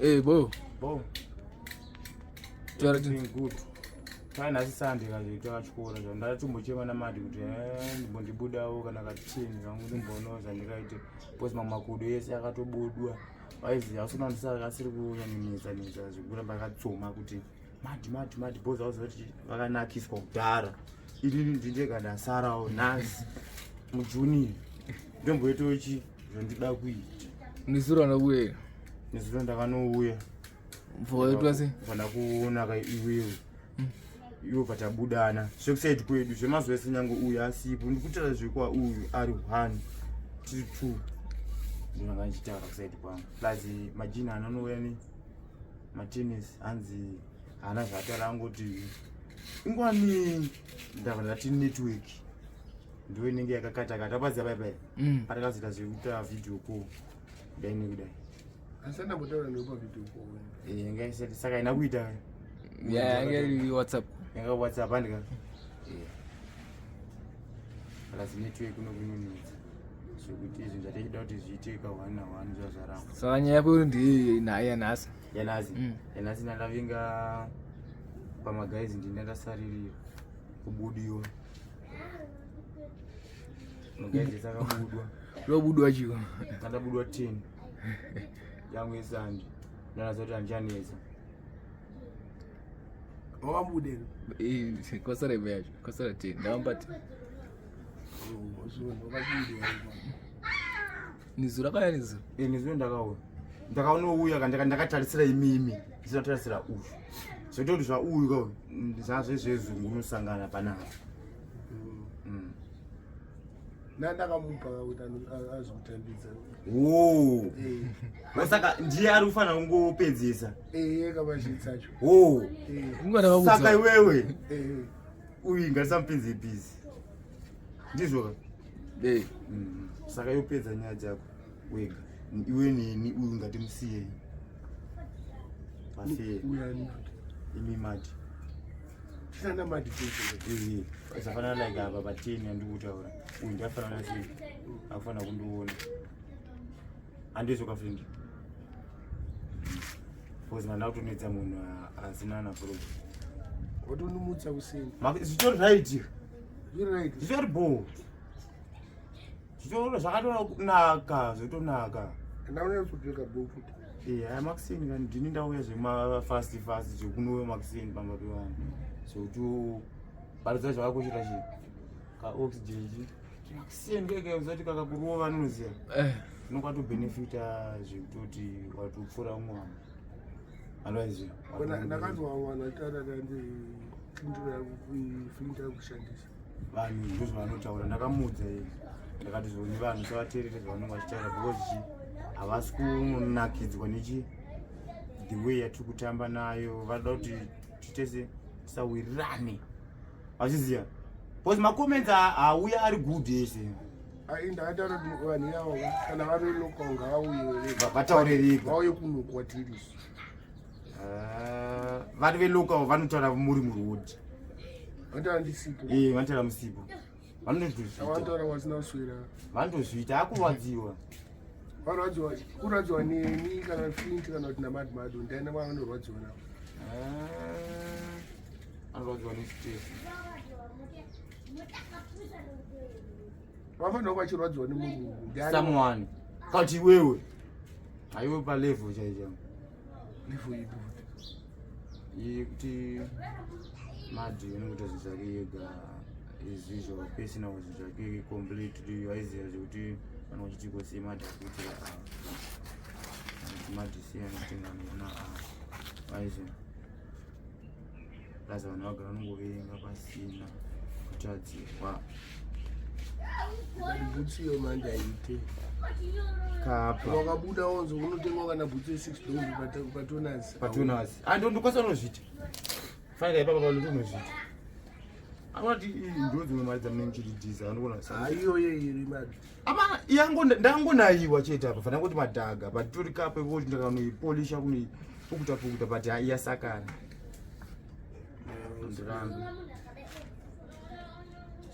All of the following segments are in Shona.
Eh, bo. Bo. Taura Everything good. Tai nhasi Sunday kazoita chikoro zva ndatombochema namadi kuti eh ndimbondibudawo kana katini kangu ndimbono zvandikaite because mamwe makudo ese akatobudwa vaizi asina ndisaka asiri kunyanyonetsa netsa zvekuramba akatsoma kuti madi madi madi because auziva kuti vakanakiswa kudhara inini ndindega ndasarawo nhasi mujuni ndomboitawo chi zvandida kuita Nezuro ndakuuya. Nezuro ndakanouya. Mvoitwa sei? Mvana kuona ka iwewe. Iwe patabudana. Zvekusaidi kwedu zvemazuva ese nyange uyu asipo. Ndikutaura zvekwa uyu ari one tiri two. Ndinanga ndichitaura kusaidi kwangu. Plus majini anonouya ne matennis hanzi haana zvaataura angoti ingwani ndabva ndati network ndiyo inenge yakakata kata paziva pai pai mm. patakazoita zvekuita video call kudai nekudai asi andambotaura newe pavideo call eh, yanga isati saka ina kuita yanga iri whatsapp yanga whatsapp andika eh. plus network unokunonetsa zvekuti izvi zvatichida kuti zviite ka one na one zvazvaramba saka nyaya yako ndiyi naye yanhasi yanhasi mm. yanhasi ndandavinga pamagaizi ndini ndasaririra kubudiwa Ndakabudwa. Ndobudwa chiko? Ndakabudwa 10. Yangu yesandi. Ndanaza kuti andichanetsa. Wakabude. Eh, kwasara imwe yacho. Kwasara 10. Ndawamba 10. Nizuro akauya nizuro. Eh, nizuro ndakauya. Ndakaonouya kandaka ndakatarisira imimi. Ndisina kutarisira uyu. Zvototi zvauyu ka zvazvezvezungu unosangana panapa. Mm. Ndandakamupa kuti azokutambidza. Oh. Eh. Saka ndiye ari kufanira kungopedzisa. Eh, kamashitsi acho. Oh. Eh. Saka iwewe. Eh. Uyu ngatisamupinze busy. Ndizvo ka? Eh. Mm. Saka yopedza nyaya dzako wega. Iwe neni uyu ngatimusiyei. Pasiye. Imi mati. Tisana mati tese. Zvafanana like apa pateni yandikutaura. Uyu ndafanana sei? Akufanira kundiona. Handizvo ka friend. Because ndanda kutonetsa munhu asina na problem. Watonumutsa kuseni. Zvitori right. Zviri right. Zvitori bho. Zvitori zvakatonaka, zvotonaka. Ndaona kupfeka bho futi. Eh, haya makuseni kani ndini ndauya zvema fast fast zvekunouya makuseni pamba pevanhu. Zvekuti paridza zvakakoshera chii? Ka oxygen chii? Makuseni keke uzati kakakurova anoziya. Eh. Unokatobenefita zvekutoti watopfuura umwe wangu. Otherwise, ndakanzwa vanhu vachitaura kanzi flint ari kushandisa. Vanhu ndozvavanotaura ndakamuudza iye ndakati zvoni vanhu savateerere zvavanenge vachitaura because chi havasi kunakidzwa nechi the way yatiri kutamba nayo vanoda kuti titese tisawirirane vachiziva because macomments auya ari good ese ndakataura kuti vanhu ivavo kana vari local ngavauye vataure vega vauye kuno kwatiri isu ah, vari velocal vanotaura muri muroad vanotaura ndisipo eh vanotaura musipo vanotozviita vasina kuswera vanotozviita akurwadziwa varwadziwa kurwadziwa neni kana flint kana kuti namadmado ndaina vanorwadziwa navo ah, anorwadziwa nestress vafanira kuva vachirwadziwa nemurungu someone kati iwewe haiwe palevel chaicho level ipi futi yekuti madi unokuita zvinhu zvake yega izvizvo pesina zvinhu zvake completely waiziva zvekuti vanhu vachiti kose madi akuitira madi siyana tengamuna waiziva plus vanhu vagara vanongoverenga pasina kutadzirwa bhutsu iyo manje haite kapa wakabuda wonzo unotengwa kana bhutsu ye6 dollars patonasi patonasi ando ndokwanisa unozviita fanika ipapa pano ndinozviita anoti ndo dzimwe mari dzamunenge muchitidhiza anogona iyoyo iri mari apana yango ndangonaiwa chete apa fanira kuti madhaga but tori kapo ikuti ndakanoipolisha kunoipukuta pukuta but yasakana ndirambe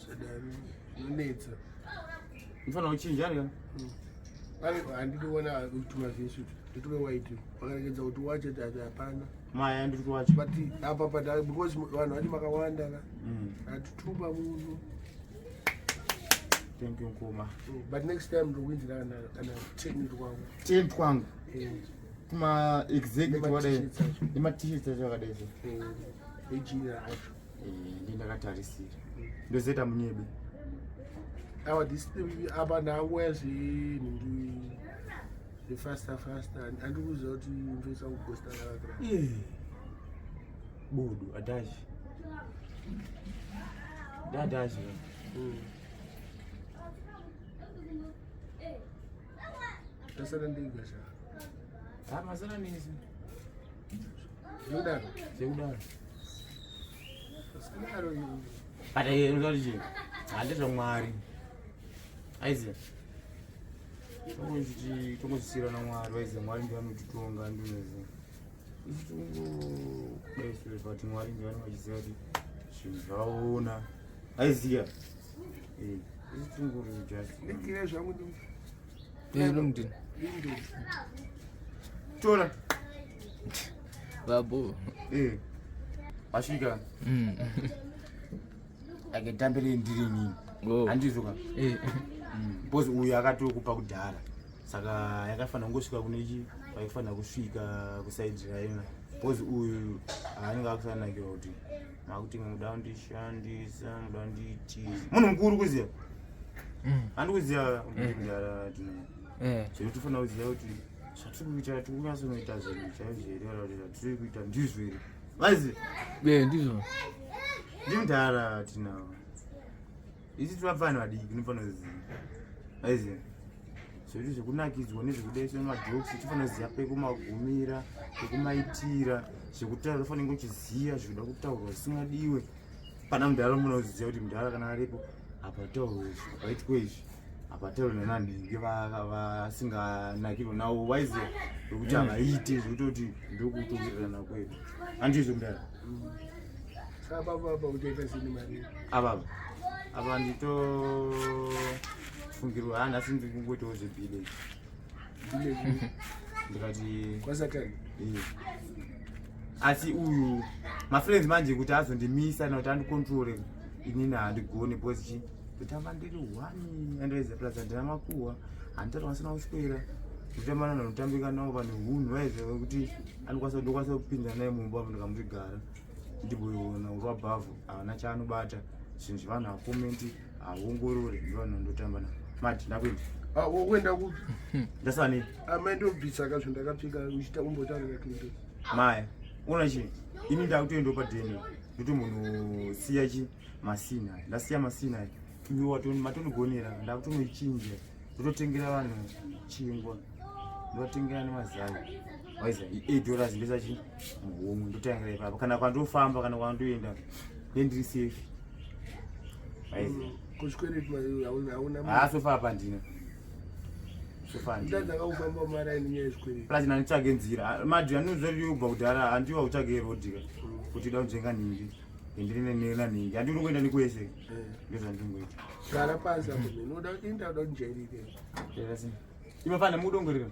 zvadaro nonetsa ndinofanira kuchinja nika mm. Pane handitoona tumavhesi utu nditume waiti vakaregedza kuti wache ati hapana. Maya ndiri kuwacha. But apa but because vanhu vacho makawanda ka. Hatitupa munhu. Thank you Nkoma. But next time ndokuinzira kana kana 10 rwangu. 10 twangu. Eh. Kuma exact wadai. Nema-t-shirts acho. Nema t-shirts acho akadai so. Eh. Ejira acho. Eh, ndindakatarisira. Ndozoita munyebe. Awa this apa ndanguya zvenhingi zvefaster faster handikuziva kuti mfesa kugosta nakakira. Eh. Budu adashi. Dadashi. Ndasara ndega sha. Ah, masana nisi. Zvinodaro. Zvekudaro. Zvinodaro. But eh, unoziva kuti chii? Handezvamwari. Aiziva. Tongozviti tongozvisiyira naMwari vaiziva Mwari ndiye anotitonga ndinoziva. Isu tongodai sure but Mwari ndiye vanenge vachiziva kuti zvinhu zvavaona. Aiziva. Eh, isu tingori just. Ndikire zvangu ndi Eh, unomudini window. Tora. babo. Eh. Wasvika. Akatambire ndiri inini. Oh. Handizvo ka. Eh. Because uyu akatokupa kudhara saka yakafanira kungosvika kune chi paifanira kusvika kusaidi raina because uyu anenge akusanakirwa kuti makuti muda kundishandisa muda kundiitisa munhu mukuru kuziva handi kuziva kuti kudhara tino Eh. zvekuti tofanira kuziva kuti zvatiri kuita tiri kunyatsonoita zvinhu chaizvo here kana kuti zvatiri kuita ndizvo here vaiziva Eh, ndizvo. ndimudhara tinawo isi tivapfana vadiki unofanira kuziva aiziva zvekuti zvekunakidzwa nezvekudaiswa nemajokes tofanira kuziva pekumagumira pekumaitira zvekutaura tofanira kunge uchiziva zvinoda kutaurwa zvisingadiwe pana mudhara unofanira kuziva kuti mudhara kana aripo hapataurwe izvi hapaitwe izvi hapataurwe nananhingi vasinganakirwe navo waiziva zvekuti havaite zvekutoti ndokutowirirana kwedu handizvo mudhara. Saka baba apa uchaita sei nemari? Apa apa nditofungirwa ha nhasi ndiri kungoitawo zvebhile ndikati Kwasatani. eh. Asi uyu mafriends manje kuti azondimisa kana kuti andicontrole inini handigoni because chi ndotamba ndiri one andoedza plus handina makuhwa handitati vasina kuswera ndotamba nanhu anotambika navo vanhu hunhu vaiziva kuti anokwanisa ndokwanisa kupinda naye mumba apo ndikamuti ndimboiona urwa bhavhu haana chaanobata zvinhu zvevanhu hakomenti haongorore ndovanhu vandotamba navo mati ndakuenda. Ah, wokuenda kupi? Ndasani. Amai ndobvisa ka zvandakapfeka uchiita kumbotaurira kundo. Maya una chi ini ndakutoendawo padheni ndoti munhu siya chi masina aya ndasiya masina aya iwe matondigonera ndakutonoichinja ndototengera vanhu chingwa ndovatengera nemazai waiza $8 ndoisa chi muhomwe ndotangira ipapo kana kwandofamba kana kwandoenda ndendiri safe waiza. Kuchikwereti hauna. Haa so far apa ndina so far ndina. Ndadzaka kufamba maraini nyaya yezvikwereti. Plus ndanditsvage nzira madhi anozori kubva kudhara handiwa kutsvage rodhi ka kuti da kunzvenga nhingi ndiri nanhingi handi unongoenda nekwese. Ndozvandingoita. Gara pasi apo mene unoda inda uda kunjairike. Imafana mudongorera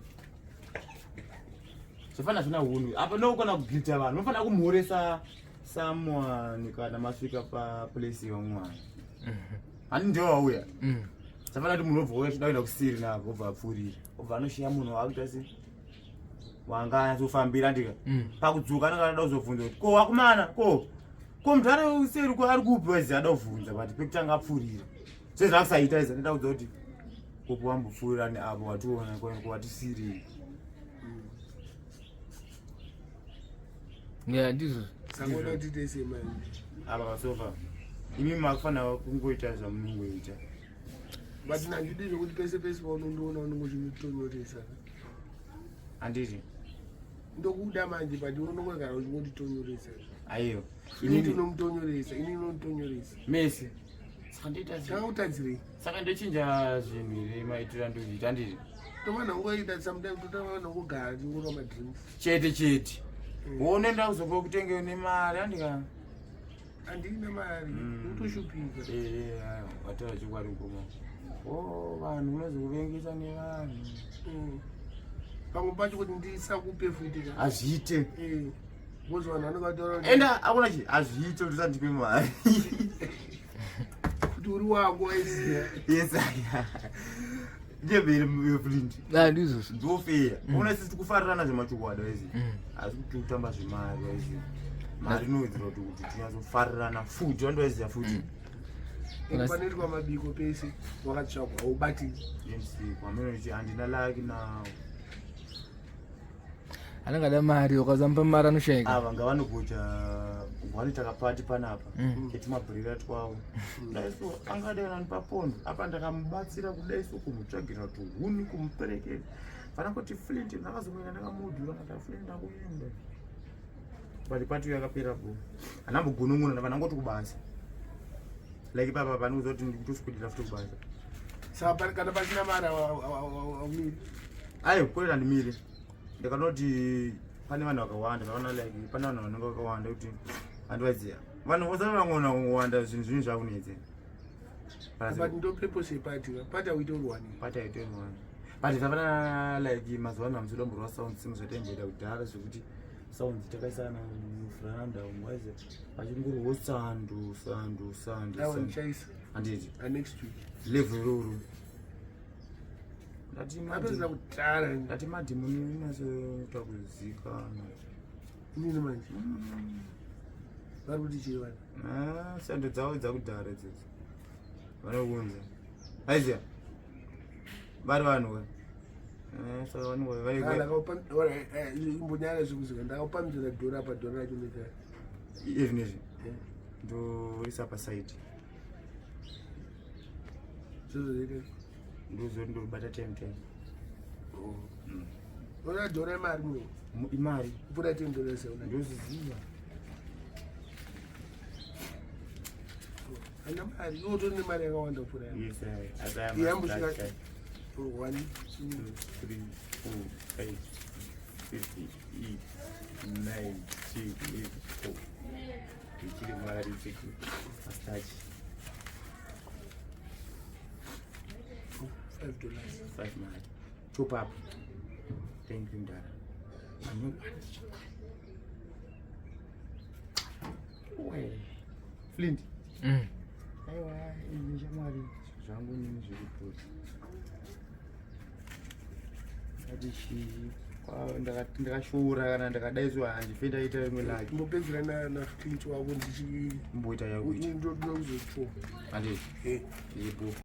zvafana zvina hunhu apa nokona kugirita vanhu unofanira kumhoresa someone kana masvika paplace yevamwani handi ndiwo wauya. Safana kuti munhu obva uya achida kuenda kusiri navo obva apfuurira obva anoshiya munhu waakuita se wanga anyatsofambira ndika. Pakudzoka anenge anoda kuzobvunza kuti ko wakumana ko ko mudhara useri ko ari kupi waizi ada kubvunza but pekutanga apfuurira sezvaakusaita izi anoda kudza kuti kopo wambopfuurira neapo wationa ko watisiri. Yeah, ndizvo. Saka unoda kuti tiite sei manje? Apa pasofa imi makufanira kungoita zvamunongoita. But nandidi zvekuti pese pese paunondiona unenge uchinditonyoresa. Handiti. Ndokuda manje but unongogara uchingonditonyoresa. Aiyo. Ini ndinomutonyoresa ini ndinomutonyoresa. Mese saka ndoita sei? Takakutadzirei? Saka ndochinja zvinhu here maitiro andozviita handiti? Tofanira kungoita sometimes tofanira kugara tingorwa madrinks. Chete chete unoenda kuzopa kutenge nemari handika. Handina mari. Utoshupika. Wataura chokwadi mukoma o vanhu unozokuvengesa nevanhu. Pamwe pacho kuti ndisakupe futi ka. Hazviite. Because vanhu vanenge vataura kuti- Enda akuna chi hazviite kuti usandipe mari. Kuti uri wako waiziya. Yes, aya. Ndiyebere Flint. Ah, ndizvozvo. Ndofeya. Una sisi tikufarirana zvemachokwadi waiziya. Asi kuti kutamba zvemari waiziya. Mari inowedzera kuti tinyatsofarirana futi wandoiziya futi. Ende panoitwa mabiko pese wakatsvagwa haubati. Ndisikwamene handina laki nawo. Anenge ada mari, ukazamupa mari anoshaika. Ava ngavanogocha vanoita kapati panapa ketumabhurira twavo. Daiso angadai nani papondo apa ndakamubatsira kudaiso kumutsvagira tuhuni kumuperekedza. Fana kuti Flint ndakazomuenda ndakamudhura ndati Flint ndakuenda. But pati yakapera bo. Anambogunun'una ndava ndangoti kubasa. Like papa panoudza kuti ndikutoswedera futi kubasa. Saka kana pasina mari haumiri. Ayo kwete handimiri. Ndakanoti pane vanhu vakawanda ndakaona like pane vanhu vanenge vakawanda kuti handivaziya. Vanhu vose vangoona kungowanda zvinhu zvinhu zvakunetse. But ndo purpose yepati ka. Pati hauite uri one. Pati haite uri one. But zvakafanana like mazuva ano hamusi kudomborwa sound system zvataimboita kudhara zvekuti sound takaisana muvheranda umu waiziya pachingorwo sandu sandu sandu. Aiwa, sandu. ndichaisa. Handiti. Next week. Level iroro. Ndati Apedza kudhara. Ndati madhimoni inatsoita kuzikanwa. Inini manje. Vari kuti chii vanhu? Ah, sando dzavo dzakudhara idzodzo. Vanounza. Aiziya. Vari vanhu ka. Eh, saka vanenge vari Ah, imbonyara zvekuzika ndakapamizira dhora apa dhora racho ndoita. Izvi nezvi. Ndoisa paside. Zvozoita. Ndozoti ndoribata 10 10. Ona dhora imari muno. Imari. Kupfuura $10 yauna. Ndozviziva. Haina mari, iwe utori nemari yakawanda kupfuura yangu. Yes, I. As I am. Yeah, I'm 1, 2, 3, 4, 5, 6, 8, 9, 10, 11, 4. Ichiri mari dzeku mastachi. $5. 5 mari. Chop up. Thank you, Ndara. Flint. Aiwa, ini shamwari zvangu nini zviri Ndati chii? Ndakashora kana ndakadaiswa handife ndaita rimwe laki. Mbopedzera na Flint wako ndichi Mboita yakuita. ndoda kuzotsvoka. Handiti. Eh. Ipo.